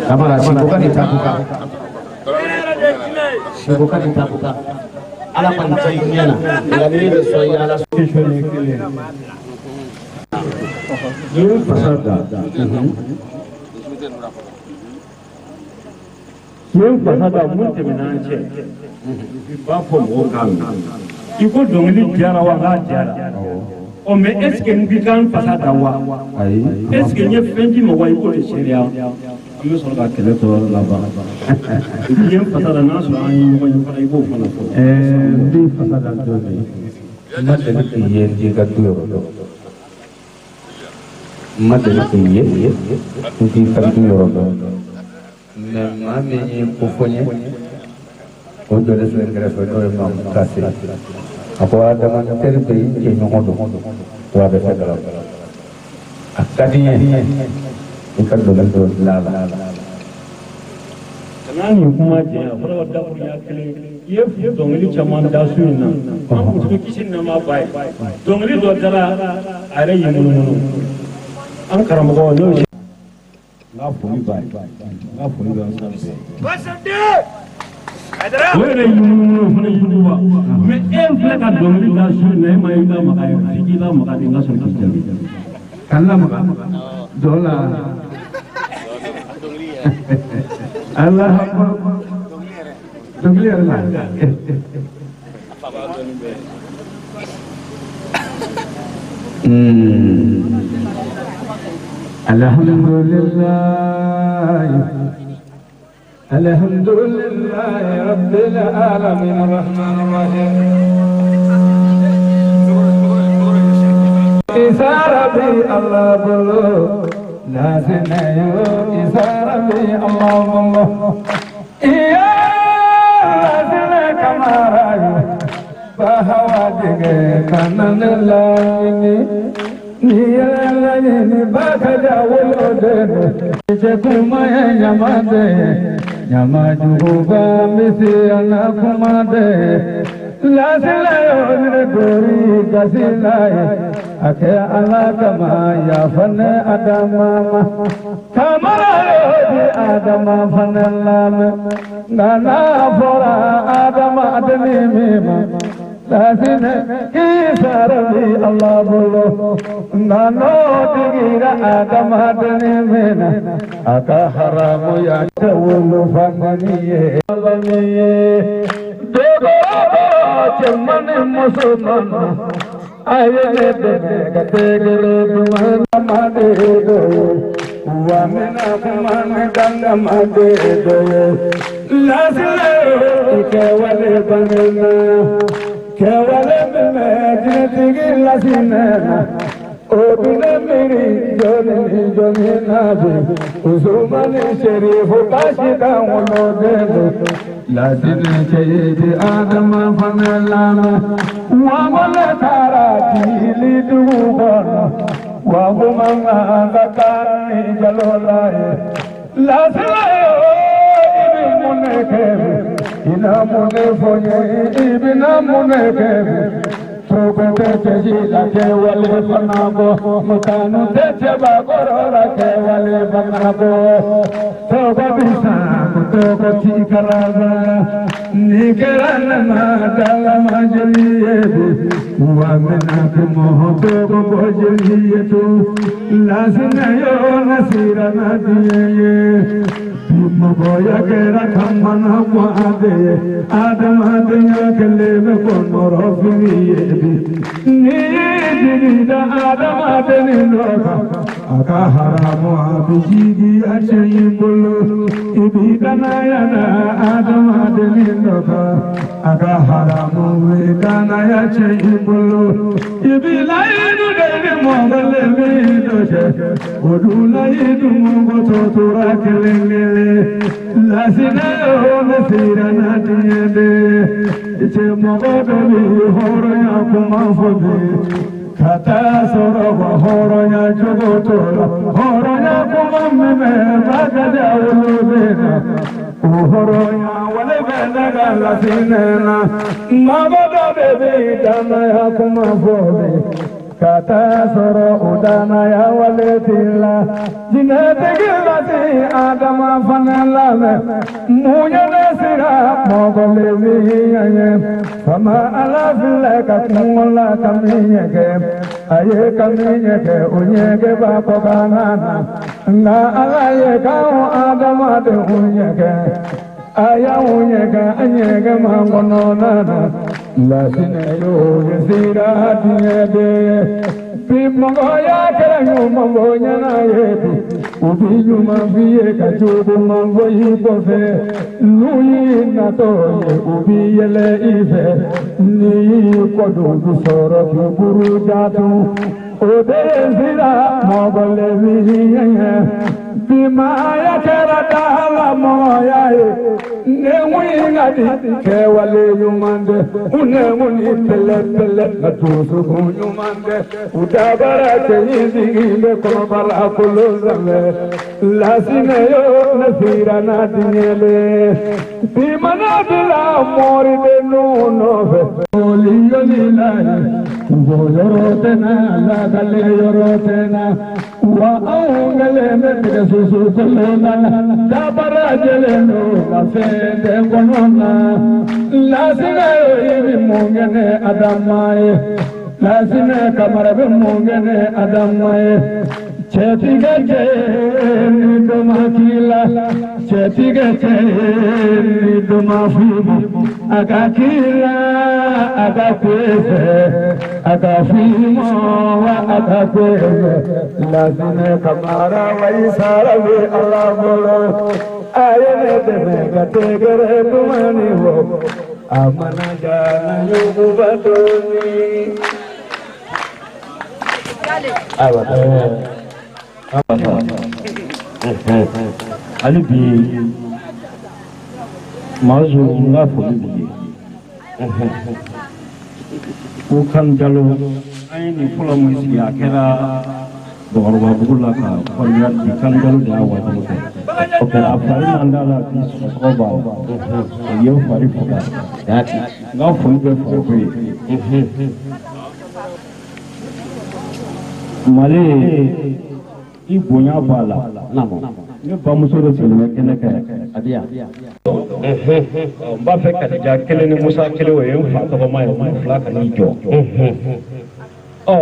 Kamara siko ka ni tabuka. Siko ka ni tabuka. Ala kɔni tɛ diɲɛ na. Nka ni bɛ sɔn i ala. Question ye kelen. N'i ye fasa da, n'i ye fasa da, mun tɛmɛna an cɛ, i b'a fɔ mɔgɔw k'a mɛn. I ko dɔnkili diyara wa? K'a diyara. Ɔ, mais est ce que n k'i ka n fasa da wa? Ayi. Est ce que n ye fɛn d'i ma wa? I k'o de seereya. An bɛ sɔrɔ ka kɛlɛ tɔ laban. I ye n fasa da, n'a sɔrɔ an ye ɲɔgɔn ye fana, i b'o fana fɔ. N b'i fasa da don min, n ma deli k'i ye n t'i ka du yɔrɔ dɔn. N ma deli k'i ye n t'i ka du yɔrɔ dɔn. Mais maa min ye ko fɔ n ye, o jɔlen filɛ n kɛrɛfɛ, n'o ye Mamu Kase. A ko Adama, n teri bɛ i jɛɲɔgɔn don wa, a bɛ fɛn kalama. A ka di n ye i ka dɔnkili dɔ dilan a la. Kana nin kuma jɛnya, a fɔra ko dakurunya kelen. I ye dɔnkili caman da su in na, an kuntigi kisi ni nɛɛma b'a ye. Dɔnkili dɔ dara, a yɛrɛ y'i munumunu. An karamɔgɔ n'o ye, n ka foli b'a ye, n ka foli bɛ an sanfɛ. O yɛrɛ y'i munumunu, o fana yuguba. Mais e filɛ ka dɔnkili da su in na, e ma i lamaga ye, f'i k'i lamaga de, n ka sɔrɔ k'i jaabi. Ka n lamaga dɔ la. Allah akbar. Dɔnkili yɛrɛ la. Alhamdulillah. Alhamdulillah Rabbil alamin arrahman arrahim. Isa Rabbi Allah bolo. Lazinayo Isa Rabbi Allah bolo. Iya lazina kamarayo. Bahawa dige kanan laini. Ni bakaja wolo de. Cɛ kuma ye ɲama de ɲama juguba misi ala kuma de lasila yo ne gori gasila ye a kɛ ala kama yafa ne Adama ma kamara yo di Adama fana lamɛn nka n'a fɔra Adama deni min ma lasinɛ isa rabi Allah bolo nka n'o digira Adama deni min na a ka haramuya tɛ wolofa ye ye dogo cɛman ni musoman a ye ne dɛmɛ ka tɛgɛrɛ duman ma de do wa mina kuma ni ganga ma de do lasile i kɛwale banna kɛwale min bɛ diɲɛtigi lasinɛ na o dun miiri jɔnni ni jɔnni na bi Usumani Sherifu baasi t'an woloden don ladini cɛ Adama fana lamɛn wa mɔlɛ taara jili dugu kɔnɔ wa kuma ka taa ni jalo la ye lasila yo i bɛ mun de kɛ i na mun de fɔ n ye i bɛ na mun de kɛ Togo tɛ cɛ si la kɛwale fana bɔ kanu tɛ cɛbakɔrɔ la kɛwale fana bɔ togo bi san togo ti karaba ni kɛra nama dalama joli ye bi wa mina kumo togo bɔ joli ye to lasina yo nasira na diɲɛ ye mɔgɔya kɛra kamana guwade ye adamadenya kɛlen bɛ kɔnɔrɔ fili ye bi ni jigida adamaden dɔ kan a ka haramu a bɛ jigi a cɛ i bolo i b'i danaya da adamaden dɔ kan a ka haramu bɛ danaya cɛ i bolo i b'i layidu de ni mɔgɔ le min dɔ cɛ o dun layidu mɔgɔ tɔ tora kelen kelen lasinɛ o nasira na diɲɛ de cɛ mɔgɔ dɔ bɛ hɔrɔnya kuma fɔ bi ka taa sɔrɔ ka hɔrɔnya cogo t'o la hɔrɔnya kuma min bɛ bakarijan woloden na o hɔrɔnya wale bɛ ne ka lasinɛ na mɔgɔ dɔ de bɛ danaya kuma fɔ bi. Ka taa sɔrɔ u danaya wale t'i la jinɛtigi lasi Adama fana lamɛn mun ye ne siran mɔgɔ le ɲɛ fama Ala filɛ ka kungo la ka min ɲɛ a ye ka min ɲɛ kɛ o ɲɛgɛn b'a kɔ kan na nka Ala ye k'anw adamadenw ɲɛgɛn a y'anw ɲɛgɛn an ɲɛgɛn man kɔnɔna na lasinɛ y'o ye sira diɲɛ de bi mɔgɔya kɛra ɲuman bɔ ɲɛna ye bi u bi ɲuman f'i ye ka juguman fɔ i kɔfɛ n'u y'i natɔ ye u bi yɛlɛ i fɛ n'i y'i kɔ don u bi sɔrɔ k'i buru datugu o de ye sira mɔgɔ le bi bi maaya kɛra dala mɔgɔya ye ne kun ka di kɛwale ɲuman tɛ u ne kun ni pɛlɛ pɛlɛ ka dusukun ɲuman tɛ u dabara cɛɲi sigi bɛ kɔnɔbara kolon sanfɛ lasinɛ yo ne sira n'a diɲɛlen bi mana bila mɔriden nɔfɛ oli yoli la ye kungo yɔrɔ tɛ na lakale yɔrɔ tɛ na wa anw kɛlen bɛ tigɛ soso kolon na dabara jɛlen don ka fɛn tɛ kɔnɔ na lasinɛ i bɛ mun kɛ ne Adama ye lasinɛ Kamara bɛ mun kɛ ne Adama ye cɛtigɛ cɛ ni dɔ ma k'i la cɛtigɛ cɛ ni dɔ ma f'i ma a ka k'i la a ka ko e fɛ a ka f'i ma wa a ka ko e fɛ lasinɛ Kamara wa i sara bɛ Ala bolo a ye ne dɛmɛ ka tɛgɛrɛ dumani fɔ a mana ja na yuguba dɔɔni. Ayiwa, hali bi Maazu, n ka foli b'i ye. Ko kan jalo an ye nin fɔlɔ mun sigi, a kɛra Bakɔrɔbabugu la ka fɔliya di. Kan jalo de y'a wajibi kɛ. O kɛra. A fari man d'a la bi, sɔgɔsɔgɔ b'a la, o ye fari faga. N ka foli bɛ fariko ye. Mali, i bonya b'a la. Ne bamuso de sigilen bɛ kɛnɛ kan yan. A bɛ yan. N b'a fɛ Kadija kelen ni Musa kelen, o ye n fa tɔgɔma ye, olu fila ka n'i jɔ. Ɔ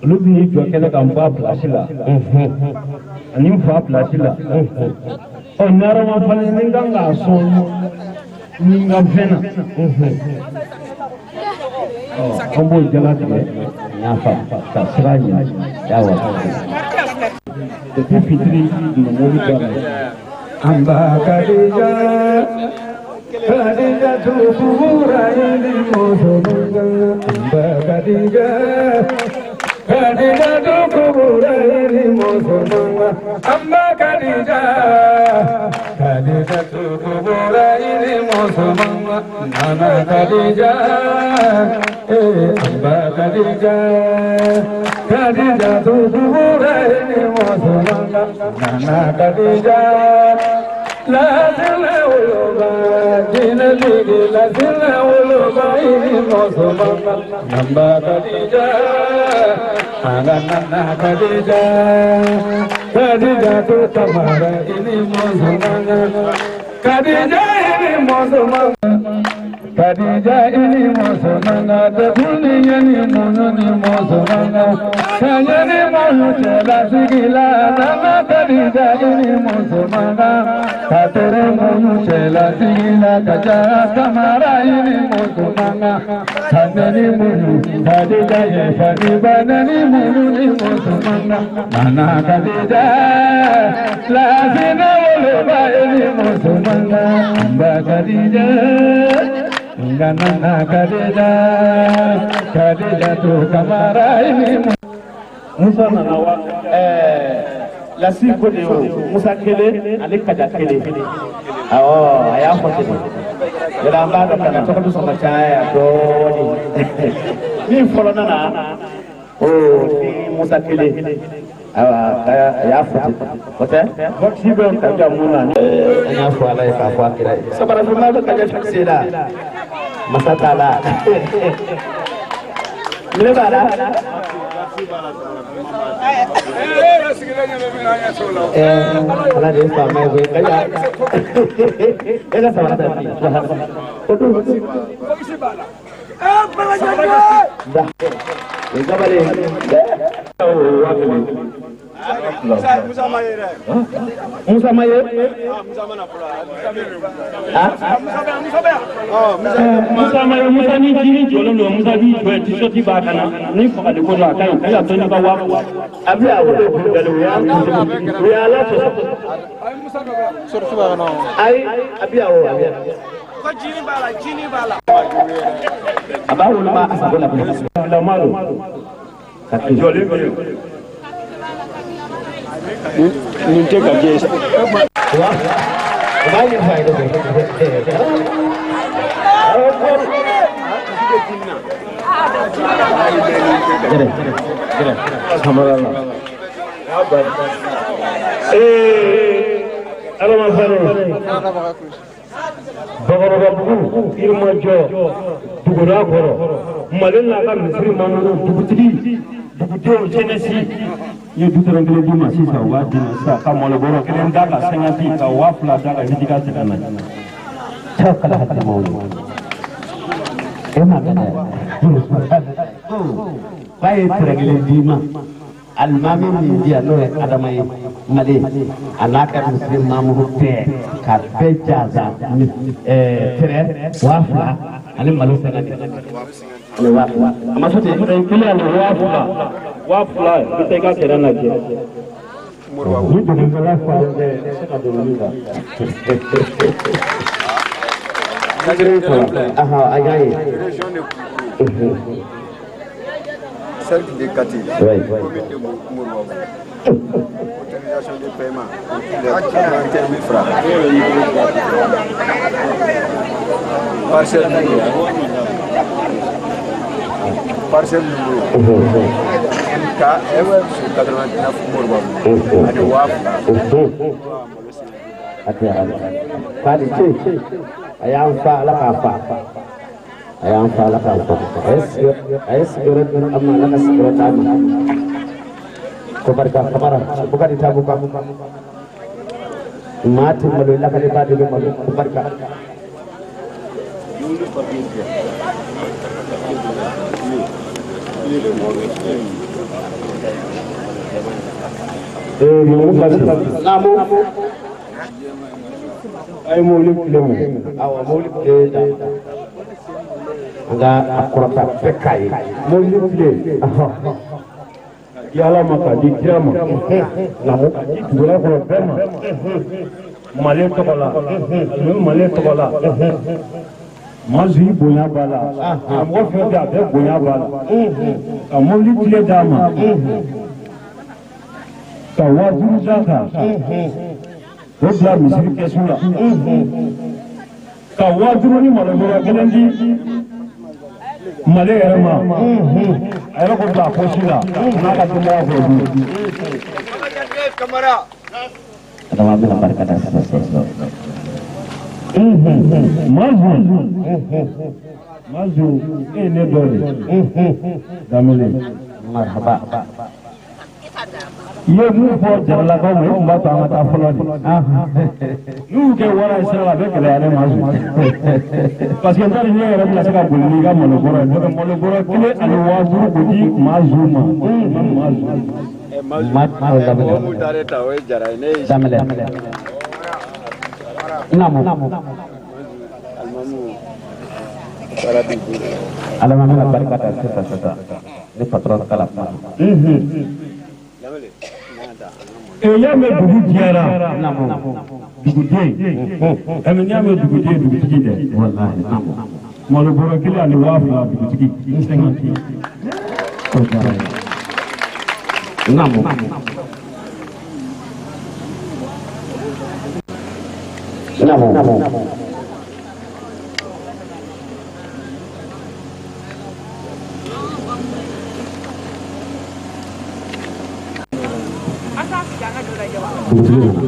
olu bɛ n'i jɔ kɛnɛ kan n ba pilasi la ani n fa pilasi la. Ɔ narama fana ni n kan k'a sɔn ni n ka fɛn na, ɔ an b'o jala tigɛ. N y'a faamu. Ka sira ɲini. Yawa. Depuis fitiri na mobili da la. Amba Khadija, Khadija tu ili musulunga. Amba Khadija, Khadija tu ili musulunga. Amba Khadija, Khadija tu ili musulunga. Nana Khadija, eh Amba Khadija, Khadija tu ili musulunga. Nana Khadija. Lazina woloba, jina ligi, lazina woloba, ini musulman. Namba Khadija, ana nana Khadija, Khadija tu tamara, ini musulman. Khadija ini musulman. Khadija ini musulman, da duniya ni mununi musulman. Kanyani munu cɛla sigi la, nana Khadija ini musulman. Katere munu cɛla sigi la, Kaja Kamara ini musulman. Kanani munu Khadija ye fani banani munu ni musulman. Nana Khadija, lazina woloba ini musulman. Amba Khadija. Nana Khadija, Khadija tu Kamara ini Musa nana wa. Lasi ko de o Musa kelen ani Kaja kelen. Awɔ, a y'a fɔ ten de. Yɛrɛ an b'a dɔn kana tɔgɔ bɛ sɔn ka caya dɔɔni. Min fɔlɔ nana o ni Musa kelen. Ayiwa, a y'a fɔ ten. O tɛ? Waati bɛ Kaja mun na. An y'a fɔ Ala ye k'a fɔ a kira ye. Sabarafinna bɛ Kaja fixé la. Masa t'a la. Ne b'a la. Ala de ye faama ye koyi. E ka samara ta bi. O dun. Da. O dabalen. Musa ma ye. Musa ma ye Musa ni jini jɔlen don Musa b'i jɔ yen t-shirt b'a kan na ni fagali ko don a ka ɲi a y'a to n'i ka 10,000. A bɛ a wolo u y'a la sɔsɔ. Ayi a bɛ awɔ a bɛ. A b'a woloma a sago la bilen. A jɔlen bɛ yen. Nin tɛ ka jɛ. Wa o b'a ɲɛfɔ a ye dɛ. Gɛrɛ gɛrɛ samara la. Ala ma fɛn Bakɔrɔbabugu Yirimajɔ Dugura kɔrɔ Mali n'a ka misiri mamuru dugutigi dugudenw jeunesse i ye du kelen kelen d'u ma sisan u b'a d'i ma sisan ka malobɔrɔ kelen d'a kan 50 ka 2000 d'a kan i bɛ t'i ka sɛgɛn na. Cɛw kala ka tɛmɛ o e ma kɛ dɛ. K'a ye tɛrɛ kelen d'i ma. Alimami min di yan n'o ye Adama ye Mali a n'a ka misiri mamuru bɛɛ ka bɛɛ jaza tɛrɛ 2000 ani malo 50 ani 2000 a ma so ten. Tɛrɛ kelen ani 2000 2000 i bɛ taa i ka tɛrɛ lajɛ. Ni dɔnkilidala falen tɛ i tɛ se ka dɔnkili da. Aha a y'a ye. Cercle de Kati, oui. Commune de Moribabougou. Autorisation de paiement, 41 000 francs. Parcelle numéro. Parcelle numéro. KF sur 89 Moribabougou. Ani 2000. A tɛ ala k'a di ce a y'an fa ala k'a fa. A y'an fa ala k'a fa a ye sigiyɔrɔ di an ma ala ka sigiyɔrɔ d'a ma ko barika kamara bukari tabu ka maa ti malo lakalibaa de bɛ malo ko barika. Mamu Basi. Naamu. A ye mobili tile mun. Awɔ mobili tile da. An ka a kɔrɔta bɛɛ k'a ye. Mobili tile. Ka di Ala ma ka di kira ma. Naamu. Ka di dugula kɔnɔ bɛɛ ma. Mali tɔgɔ la. Alimami Mali tɔgɔ la. Mazu i bonya b'a la. Karamɔgɔ fɛn fɛn a bɛɛ bonya b'a la. Ka mobili tile d'a ma. Ka 5000 d'a kan. O bila misiri kɛsu la. Ka 5000 ni malobɔrɔ kelen di Mali yɛrɛ ma. A yɛrɛ ko bila a pɔsi la. N'a ka denbaya k'o dun. Adama bɛna barika da sisan sisan. Mazu. Mazu e ye ne dɔ de. Danbele. Marhaba. I ye mun fɔ jaralakaw ma i tun b'a to an ka taa fɔlɔ de. N'u y'u kɛ wara ye sira la a bɛ gɛlɛya ne ma sɔn. Parce que n t'a dɔn ne yɛrɛ bɛna se ka boli n'i ka malobɔrɔ ye. N'o tɛ malobɔrɔ kelen ani 5000 k'o di Mazu ma. Mazu. Ma daminɛ. Daminɛ. Naamu. Ala ma bɛna barika da sisan sisan. Ni patron kala kuma. Y'a mɛn dugu jɛra. Naamu. Duguden. Ɛmɛ n'i y'a mɛn duguden dugutigi dɛ. Walahi naamu. Malobɔrɔ kelen ani 2000 dugutigi. 50. O diyara n ye. Naamu. Naamu. Dugutigi nana.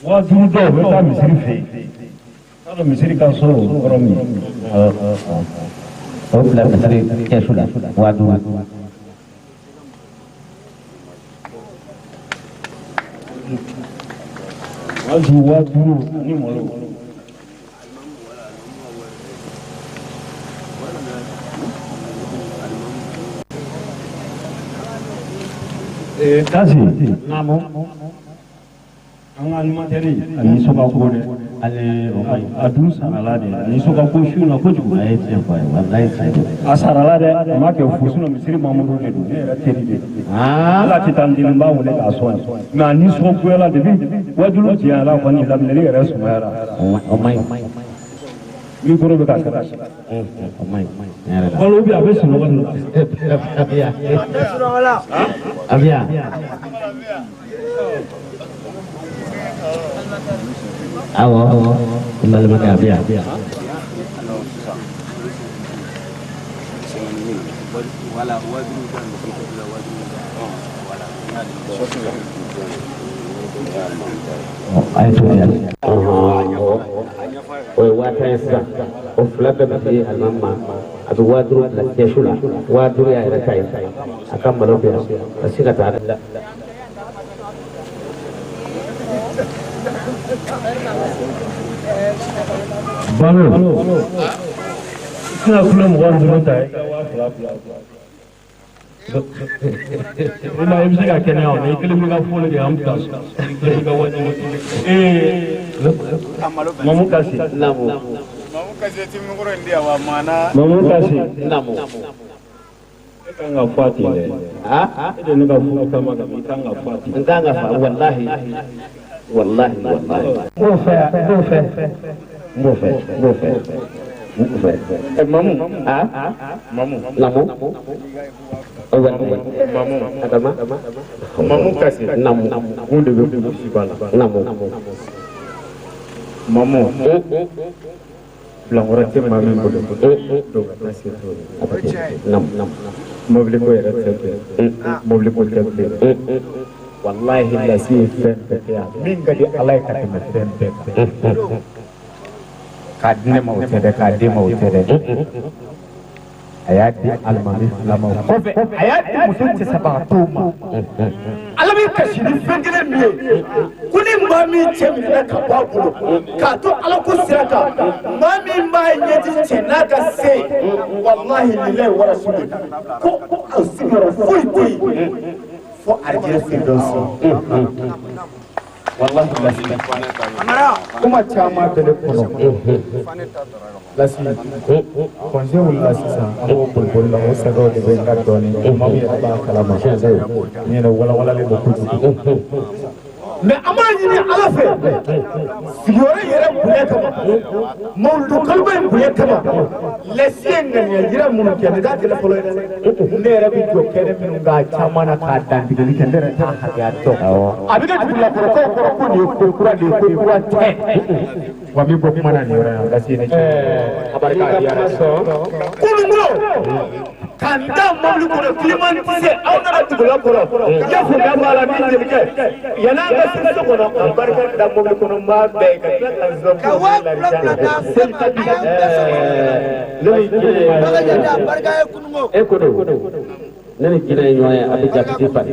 Waa duuru dɔw bɛ taa misiri fɛ yen. T'a dɔn misiri ka sɔrɔ o yɔrɔ min. O bila misiri kɛsu la 5000. 5000 ani malo. Kasi. Naamu. An ka animateur a nisɔn ka go dɛ. Ale o ma ɲi. A dun sarala de, a nisɔn ka go su na kojugu. A ye tiɲɛ fɔ a ye, walayi tiɲɛ don. A sarala dɛ, a ma kɛ fu sinon misiri Mamudu de don, ne yɛrɛ teri de don. Aa. Ala tɛ taa n deli n b'a wele k'a sɔn ye. Mais a nisɔngoyala depuis wajulu janyara kɔni laminɛli yɛrɛ sumayara. O ma ɲi. Micro bɛ ka kɛra. O ma ɲi. Tiɲɛ yɛrɛ la. Balo bi a bɛ sunɔgɔ de la. Abiya. Abiya. Awɔ, n balimakɛ Abiya. A ye to yan. O ye 50,000 ye sisan. O fila bɛɛ bɛ di alimami ma. A bɛ 5000 bila kɛsu la. 5000 y'a yɛrɛ ta ye. A ka malo bɛ yan. Ka se ka taa. Balo. I tɛna kulo 25 ta i ka 2000 bila. O la i bɛ se ka kɛnɛya o la i kelen b'i ka fɔli kɛ an bɛ taa so. I kelen b'i ka wajibi. Mamu Kasi. Naamu. Mamu Kasi ti micro in di yan wa maana. Mamu Kasi. Naamu. E kan ka fɔ a ten dɛ. Aa. E de ne ka furu kama ka i kan ka fɔ a ten. N kan ka fa walahi. Walahi walahi. N b'o fɛ, n b'o fɛ. N b'o fɛ, n b'o fɛ. N b'o fɛ. Mamu. Aa. Mamu. Naamu. Mamu. Adama. Mamu Kasi. Naamu. Mun de bɛ kulusiba la. Naamu. Mamu. Bilankɔrɔ tɛ maa min bolo. Donc a taa se t'o ye. Naamu. Mobili ko yɛrɛ tɛ bilen. Mobili ko tɛ bilen. Walahi lasi ye fɛn bɛɛ kɛ yan. Min ka di Ala ye ka tɛmɛ fɛn bɛɛ kan. K'a di ne ma o tɛ dɛ, k'a d'e ma o tɛ dɛ. A y'a di alimami fila ma o kɔfɛ a y'a di muso cɛsabagatɔw ma. Ala bɛ kasi ni fɛn kelen min ye ko ni maa min cɛ minɛna ka bɔ a bolo k'a to Ala ko sira kan maa min b'a ɲɛji cɛ n'a ka se walahi lilayi warasuli ko a sigiyɔrɔ foyi tɛ yen fo arijinɛ firidawusi. Walahi lasi kuma caman bɛ ne kɔnɔ. Lasi kɔnse wulila sisan an b'o boliboli la o sɛgɛw de bɛ n ka dɔɔnin mamu yɛrɛ b'a kalama n yɛrɛ walawalalen don kojugu. Mais an b'a ɲini Ala fɛ sigiyɔrɔ yɛrɛ bonya kama mawuludu kaloba in bonya kama lasi ye ŋaniya jira minnu kɛ nin t'a kɛlɛ fɔlɔ ye dɛ ne yɛrɛ bɛ jɔ kɛnɛ minnu kan caman na k'a dantigɛli kɛ ne yɛrɛ t'a hakɛya dɔn. A bɛ kɛ dugulakɔrɔkaw kɔrɔ ko nin ye ko kura de ye ko kura tɛ. Wa n bɛ bɔ kuma na nin yɔrɔ in na lasi ne cɛ. A barika a diyara. Kununko k'an da mobili kɔnɔ climatisé aw nana dugula kɔrɔ i y'a faamuya b'a la min jelikɛ yan'an ka se so kɔnɔ ka barika da mobili kɔnɔ n b'a bɛɛ ye ka tila ka zɔn Ka 2000 bila k'a seli ta bi. Ne ni jinɛ ye kununko. E ko don. Ne ni jinɛ ye ɲɔgɔn ye a bɛ jatigi fari.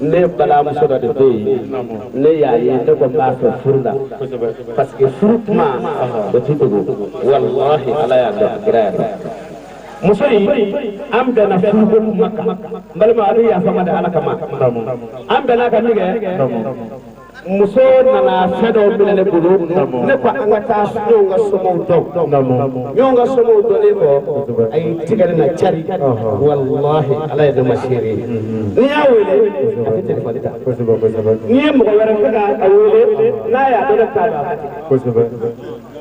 Ne balimamuso dɔ de bɛ yen ne y'a ye ne ko n b'a fɛ furu la parce que furu kuma o ti dogo walahi Ala y'a dɔn a kira y'a dɔn. Muso in an bɛnna furuko kuma kan n balima a bɛ yafa ma da Ala kama an bɛnna ka min kɛ Muso nana fɛn dɔw minɛ ne bolo, ne ko an ka taa ɲɔgɔn ka somɔgɔw dɔn. Ɲɔgɔn ka somɔgɔw dɔnnen kɔ, a y'i tigɛ ne na cari. Walahi, Ala ye ne ma seere ye. N'i y'a wele, a tɛ telefɔni ta. N'i ye mɔgɔ wɛrɛ fɛ k'a wele, n'a y'a dɔn ne t'a dɔn, a b'a tigɛ.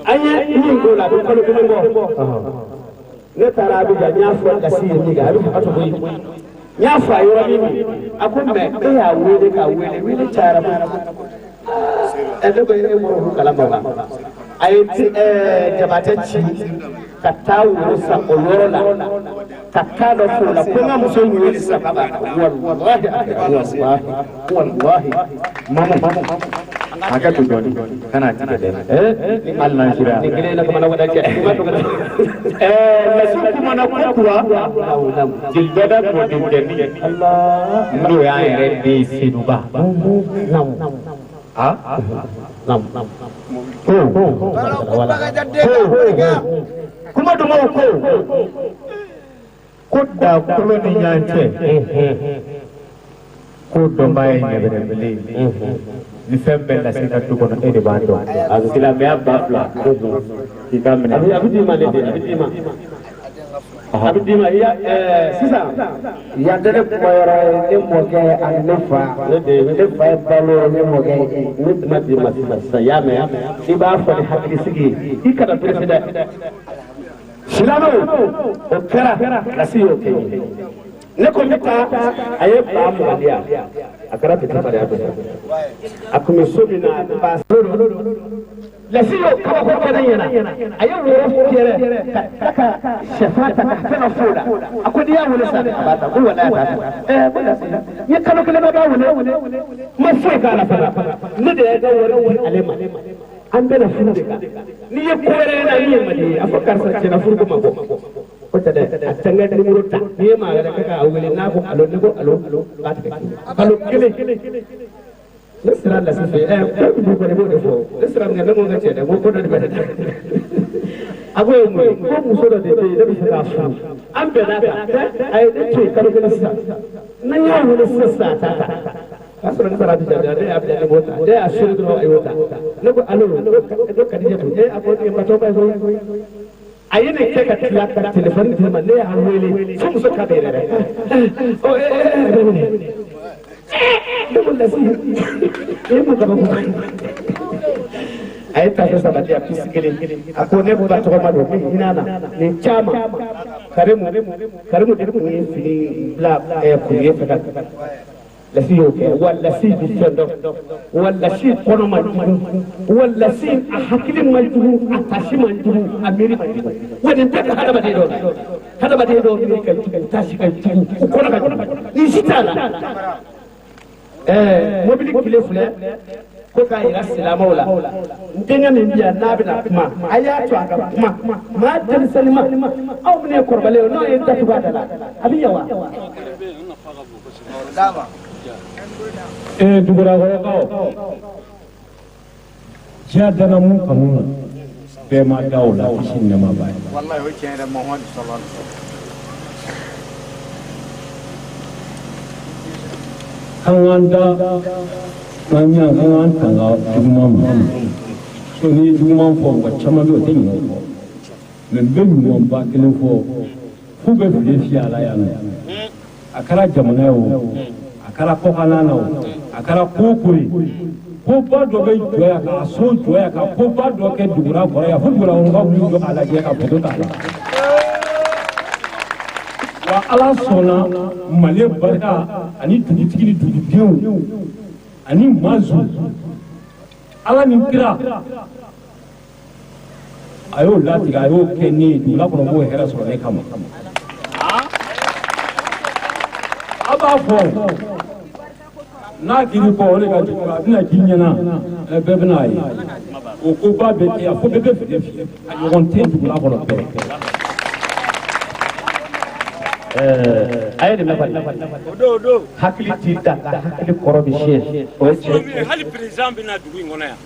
An ye min k'o la, a bɛ kalo kelen bɔ. Ne taara Abijan, n y'a fɔ Lasi ye min kɛ, a bɛ hakɛ to koyi. N y'a fɔ a yɔrɔnin min, a ko mɛ e y'a wele k'a wele, wele cayara kojugu. Ɛ, ne ko e bɔra olu kalama wa? A ye Jabatɛ ci ka taa woro san o yɔrɔ la, ka taa dɔ fo la ko n ka muso in wele sisan k'a b'a ta. Walahi, walahi, walahi. Mamu, hakɛ to dɔɔni, kana tigɛ dɛ. Hali n'an sera. Nin kelen na kumana wada cɛ. Lasi kumana ko kura, jeli dɔ da mɔdenkɛnin n'o y'an yɛrɛ den Seduba. Ah? Ko kuma dumanw ko dakolo ni ɲɔgɔn cɛ, ko dɔnbaa ye ɲɛbɛrɛbele ye. Ni fɛn bɛɛ lase ka du kɔnɔ, e de b'a dɔn. A bɛ silamɛya 2000 k'i ka minɛ. A bɛ d'i ma ne den, a bɛ d'i ma. A bɛ d'i ma i ya sisan. Yan tɛ ne kuma yɔrɔ ye, ne mɔkɛ ani ne fa. Ne den. Ne fa ye balo ye, ne mɔkɛ ye. Ne kuma d'i ma sisan sisan, i y'a mɛn? I b'a fɔ ni hakilisigi ye, i kana pressé dɛ. Silamɛw, o kɛra Lasi y'o kɛ n ye. Ne ko n bɛ taa, a ye 20,000 di yan. A kɛra petit fariya dɔ ye. A tun bɛ so min na, ba Lasi y'o kabako kɛ ne ɲɛna. A ye woro fiyɛrɛ ka ka sɛfan ta ka fɛn dɔ f'o la. A ko n'i y'a wele sisan, a b'a ta. Ko walayi, a t'a ta. Ɛɛ, ko Lasi, n ye kalo kelen bɛɛ b'a wele, n ma foyi k'a la fana. Ne de ye ka wari di ale ma. An bɛna furu de kan. N'i ye ko wɛrɛ ye na, min ye man di ye, a fɔ karisa tiɲɛna furu ko ma bɔ. O tɛ dɛ, a tɛ n ka nimoro ta. N'i ye maa wɛrɛ kɛ k'a wele, n'a ko alo, ne ko alo, b'a tigɛ. Kalo kelen. Ne sera Lasi fɛ yen, ɛ, ko min b'u kɔnɔ, i b'o de fɔ. Ne sera min kɛ, ne ko n ka cɛ dɛ, n ko ko dɔ de bɛ ne da. A ko ye mun ye? Ko muso dɔ de bɛ yen, ne bɛ fɛ k'a furu. An bɛn'a kan, a ye ne to yen kalo kelen sisan. N'an y'a wele sisan sisan, a t'a ta. O y'a sɔrɔ ne taara Abijan, ne y'a bila ne b'o ta. Ne y'a sori dɔrɔn, a y'o ta. Ne ko alo, ne ko Kadija don. E, a ko nin ye batɔba ye koyi. A ye nin kɛ ka tila ka telefɔni di ne ma, ne y'a wele fo muso ka bɛ yɛrɛ dɛ. Ɔ, e, e, ne ko Lasi, e ma kabako. A ye tafe saba di yan, pisi kelen. A ko ne ba tɔgɔma don, ni hinɛ na nin caman. Karimu, Karimu de tun ye fini bila kuruye fɛ ka Lasi y'o kɛ. Wa Lasi bi fɛn dɔn, wa Lasi kɔnɔ man jugu, wa Lasi a hakili man jugu, a tasi man jugu, a miiri man jugu. Wa nin bɛɛ bɛ hadamaden dɔw la. Hadamaden dɔw miiri ka jugu, tasi ka jugu, u kɔnɔ ka jugu. Nin si t'a la. Ɛɛ, mobili kile filɛ ko k'a yira silamɛw la, n denkɛ min bɛ yan n'a bɛna kuma, a y'a to a ka kuma. Maa denmisɛnnin ma, aw minnu ye kɔrɔbalen ye, n'aw ye datugu a da la, a bɛ ɲɛ wa? Ee, Dugurakɔrɔkaw, diɲɛ danna mun kanu na, bɛɛ ma da o la, kisi ni nɛɛma b'a ye. Wallahi, o tiɲɛ yɛrɛ, Muhammadu sallallahu alaihi wasallam. Kan k'an da k'an ɲa, kan k'an tanga juguman ma. So n'i ye juguman fɔ, mɔgɔ caman bɛ yen, o tɛ ɲinɛ o kɔ. Mɛ n bɛ ɲumanba kelen fɔ, f'u bɛ file fiyɛ a la yan nɔ. A kɛra jamana ye o, a kɛra kɔkanna na o, a kɛra ko o ko ye, koba dɔ bɛ jɔ yan, k'a so jɔ yan, ka koba dɔ kɛ dugura kɔrɔ yan, fo dugurakɔrɔkaw b'u jɔ k'a lajɛ ka foto t'a la. Wa Ala sɔnna, Mali barika ani dugutigi ni dugudenw ani mazu, Ala ni kira, a y'o latigɛ, a y'o kɛ ne ye dugula kɔnɔ, b'o hɛrɛ sɔrɔ ne kama. A b'a fɔ n'a kiri kɔ, o de ka jugu, a bɛna k'i ɲɛna, bɛɛ bɛna a ye o koba bɛ kɛ yan, fo bɛɛ bɛ file fiyɛ, a ɲɔgɔn tɛ dugula kɔnɔ bɛɛ. A ye nin mɛn kɔni, hakili t'i da ka hakili kɔrɔ bɛ siɲɛ, o ye tiɲɛ ye. Hali président bɛ na dugu in kɔnɔ yan.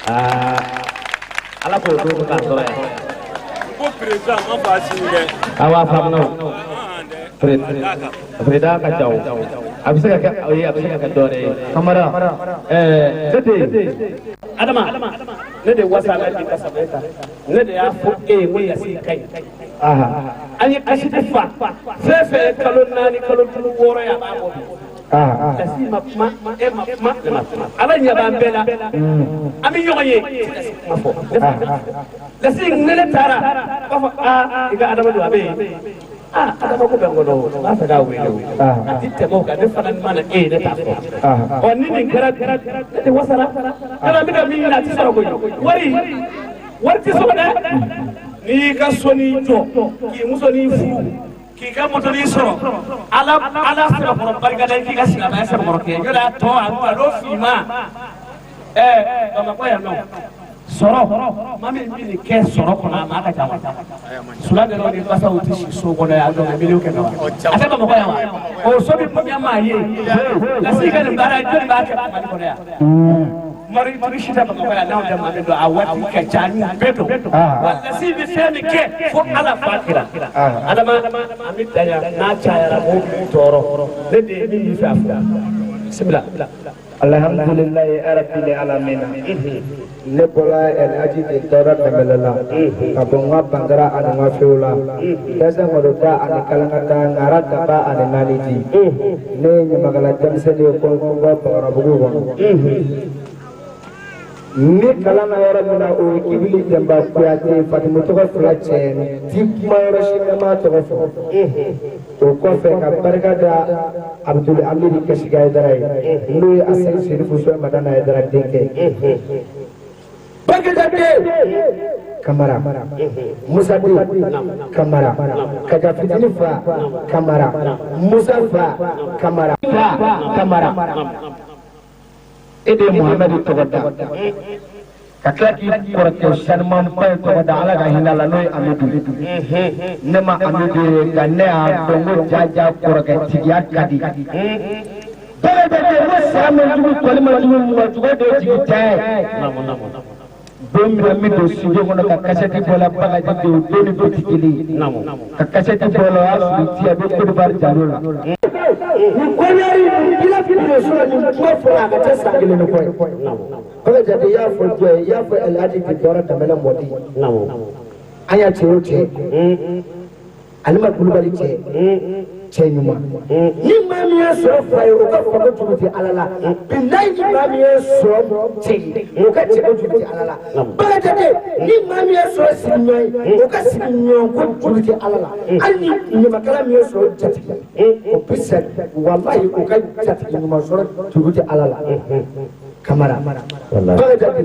Aa, Ala k'o don k'a sɔrɔ yan. Ko président ma fa sini dɛ. Awa, faamuna o. Président ka ca o, a bɛ se ka kɛ aw ye, a bɛ se ka kɛ dɔ wɛrɛ ye. Kamara ne de Adama, ne de wasa la bi ka sɛbɛn ta, ne de y'a fɔ e ye ko Yasi ka ɲi. An ye kasiti fa fɛn fɛn ye kalo 4, kalo 5, 6 ye, a b'a bɔ bi. Lasi ma kuma, e ma kuma, ne ma kuma, Ala ɲɛ b'an bɛɛ la, an bɛ ɲɔgɔn ye. Kuma fɔ Lasi, ne ne taara b'a fɔ aa i ka Adama don, a bɛ yen, aa Adama ko bɛ n kɔnɔ, n b'a fɛ k'a wele o, a ti tɛmɛ o kan, ne fana ma na e ye, ne t'a fɔ. Ɔ ni nin kɛra bi, ne tɛ wasala yala, n bɛ ka min ɲini a ti sɔrɔ koyi. Wari ti sɔrɔ dɛ. N'i y'i ka soni jɔ, k'i musonin furu, k'i ka motoni sɔrɔ, Ala Ala sɛbɛkɔrɔ barika da, k'i ka silamɛya sɛbɛkɔrɔ kɛ, yɔrɔ a tɔ a nkalon finma. Bamakɔ yan nɔ, sɔrɔ maa min bɛ nin kɛ sɔrɔ kɔnɔ, a maa ka ca wa? Sula de ni basaw tɛ si so kɔnɔ yan, donc 1,5 miliyɔn wa? A tɛ Bamakɔ yan wa? O so bɛ bonya maa ye. Lasi ka nin baara, jɔnni b'a kɛ Mali kɔnɔ yan? Mari tigi si tɛ Bamakɔ yan n'anw tɛ maa min dɔn, a waati ka ca, an y'u bɛɛ dɔn wa. Lasi bɛ fɛn min kɛ fo Ala fa kira Adama, an bɛ dan yan, n'a cayara mɔgɔw b'i tɔɔrɔ. Ne de ye min b'i fɛ a fɔ, bisimila. Alhamdulilayi rabbil alamin. Ne bɔra Elhaji de tɔɔrɔ Dɛnbɛlɛ la ka bɔ n ka Bangara ani n ka few la, dɛsɛ da ani kalankata ŋara daba ani naani di. Ne ye ɲamakala denmisɛnnin ye Kɔnkɔn Bakɔrɔbugu kɔnɔ. Ni kalan na yɔrɔ min na, o ye Kibili Jɛnba Kuyate, Fatimu tɔgɔ fila cɛ ti kuma yɔrɔ si ne m'a tɔgɔ fɔ. O kɔfɛ, ka barika da Abudul Amidi Kasiga Hayidara ye, n'o ye Asɛni Serifu Sɔ Madana Hayidara denkɛ. Barikada Kamara, Musa den Kamara, Kaja fitini fa Kamara, Musa fa Kamara, fa Kamara. E de ye Muhamadu tɔgɔ da, ka tila k'i kɔrɔkɛ sanumanba ye tɔgɔ da, Ala ka hinɛ la, n'o ye Amidu. Ne ma Amidu ye, nka ne y'a dɔn ko jaja kɔrɔkɛ tigiya ka di. Bɛɛ bɛ kɛ ko saya man jugu, kɔli man jugu, mɔgɔ jugu de ye jigi tɛ ye. Don min na n bɛ don studio kɔnɔ ka kasɛti bɔ la, bagaji de o don ni don tɛ kelen ye. Ka kasɛti bɔ la, o y'a sɔrɔ ti a bɛ Côte d'Ivoire jalo la. Nin kɔɲɔri nin bila de sɔrɔ, nin kuma fɔra a ka ca san kelen ni kɔ ye. Baka Jate, i y'a fɔ jɔn ye? I y'a fɔ Elhaji Dɔrɔ Danbɛlɛ Mɔdi. An y'a cɛ o cɛ, Alima Kulubali cɛ, cɛ ɲuman. Ni maa min y'a sɔrɔ fa ye, o ka fako juru tɛ Ala la. Bilayi, ni maa min y'a sɔrɔ cɛ ye, o ka cɛko juru tɛ Ala la. Baka Jate, ni maa min y'a sɔrɔ sigiɲɔgɔn ye, o ka sigiɲɔgɔn ko juru tɛ Ala la. Hali ni ɲamakala min y'a sɔrɔ jatigi, o bɛ sa, walayi, o ka jatigi ɲuman sɔrɔ juru tɛ Ala la. Kamara, Baka Jate,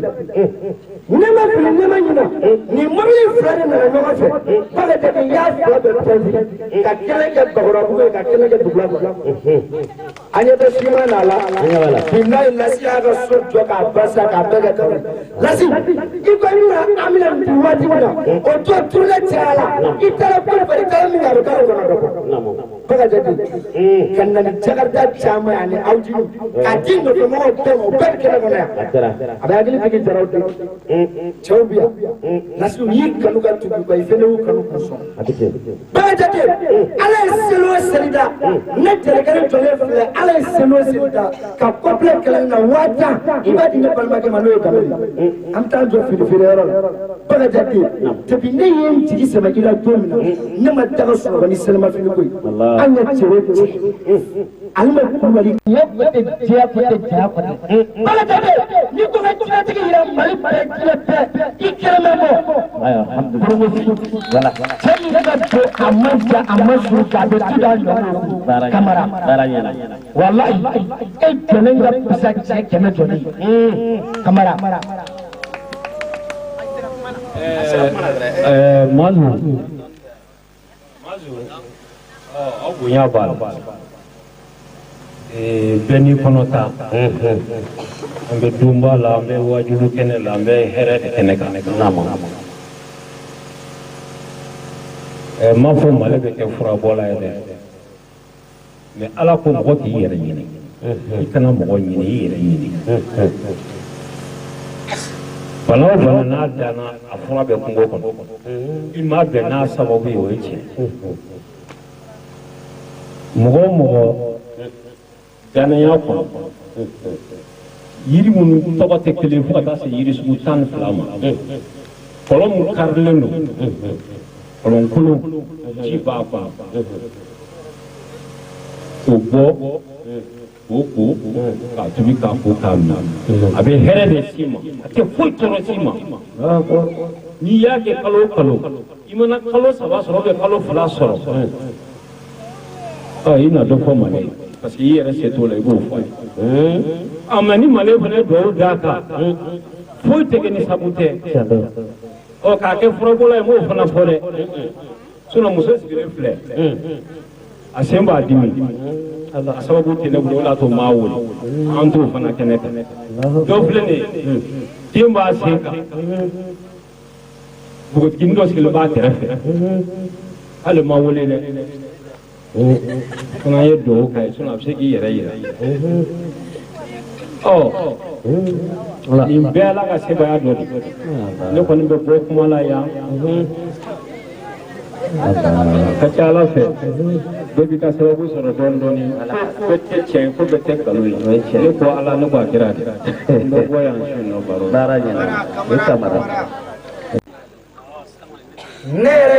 ne ma fili, ne ma ɲinɛ, nin mobili fila de nana ɲɔgɔn fɛ. Baka Jate, n y'a fila bɛɛ pɛnti, ka kelen kɛ Bakɔrɔbugu ye, ka kelen kɛ Dugula kɔnɔ. An ɲɛ bɛ siman na la. Bilayi, Lasi y'a ka so jɔ k'a ba sa, k'a bɛɛ kɛ karo. Lasi, i ko i bɛna an bɛna nin waati min na, o don tournée caya la, i taara Côte d'Ivoire, i taara min kɛ, a bɛ kalo 9 bɔ. Baka Jate, ka na ni jakarita caman ye ani awjini k'a di nɔfɛmɔgɔw bɛɛ ma, o bɛɛ bɛ kɛnɛ kɔnɔ yan. A bɛ hakili jigin jaraw de cɛw bɛ yan. Lasi, u y'i kanu ka tugu i kɔ, i fɛnɛ y'u kanu k'u sɔn. Baka Jate, Ala ye seli o seli da, ne jɛrɛkɛ jɔlen filɛ, Ala ye seli o seli da ka kɔpilɛ kɛlɛ na 10 000, i b'a di ne balimakɛ ma, n'o ye Danbɛlɛ ye. An bɛ taa jɔ fini feere yɔrɔ la. Baka Jate, depuis ne ye n jigi sɛmɛ i la don min na, ne ma daga sunɔgɔ ni selimafini ko ye. An ye cɛ o cɛ, Alima Kulubali Tiɲɛ ko tɛ, diɲɛ ko tɛ, jaya ko tɛ. Baka Jate, n'i ko ka diɲɛtigi yira Mali bɛɛ, diɲɛ bɛɛ, i kelen bɛ bɔ. Voilà. Cɛ min ka don, a ma ja, a ma su, a bɛ tu da ɲɔ. Kamara, Baara ɲɛna. Walayi, e jɔlen ka bisa cɛ 100 jɔlen ye. Kamara. Mazu, Mazu, aw bonya b'a la. Bɛɛ n'i kɔnɔ ta. An bɛ donba la, an bɛ wajulu kɛnɛ la, an bɛ hɛrɛ de kɛnɛ kan. N m'a fɔ Mali bɛ kɛ furabɔla ye dɛ, mais Ala ko mɔgɔ k'i yɛrɛ ɲini, i kana mɔgɔ ɲini, i yɛrɛ ɲini. Bana o bana n'a danna, a fura bɛ kungo kɔnɔ. I ma bɛn n'a sababu ye, o ye tiɲɛ. Mɔgɔ o mɔgɔ danaya kɔnɔ, yiri minnu tɔgɔ tɛ kelen fo ka taa se yiri sugu 12 ma, kɔlɔn mun karilen don, kɔlɔnkolon ji b'a kɔnɔ, k'o bɔ k'o ko k'a tobi k'a ko k'a min, a bɛ hɛrɛ de s'i ma, a tɛ foyi tɔɔrɔ s'i ma. N'i y'a kɛ kalo o kalo, i mana kalo 3 sɔrɔ ou bien kalo 2 sɔrɔ, ɔ i na dɔ fɔ Male ye, parce que i yɛrɛ se t'o la, i b'o fɔ a ye. A mɛ ni Male fana ye duwawu d'a kan, foyi tɛ kɛ ni sabu tɛ. Ɔ k'a kɛ furabɔla ye, n b'o fana fɔ dɛ. Sinon muso sigilen filɛ, a sen b'a dimi, a sababu tɛ ne bolo, o de y'a to n m'a wele, an t'o fana kɛnɛ kan. Dɔ filɛ nin ye, den b'a sen kan, npogotiginin dɔ sigilen b'a kɛrɛfɛ, hali ma wele dɛ. Fana ye duwawu k'a ye, sinon a bɛ se k'i yɛrɛ yira. Ɔ nin bɛɛ Ala ka sebaaya dɔ de. Ne kɔni bɛ bɔ kuma la yan. Ka ca Ala fɛ, bɛɛ b'i ka sababu sɔrɔ dɔɔni dɔɔni. Bɛɛ tɛ tiɲɛ, ko bɛɛ tɛ nkalon ye. Ne ko Ala, ne ko a kira de. N bɛ bɔ yan su in na baro. Baara ɲɛna, i Kamara. Ne yɛrɛ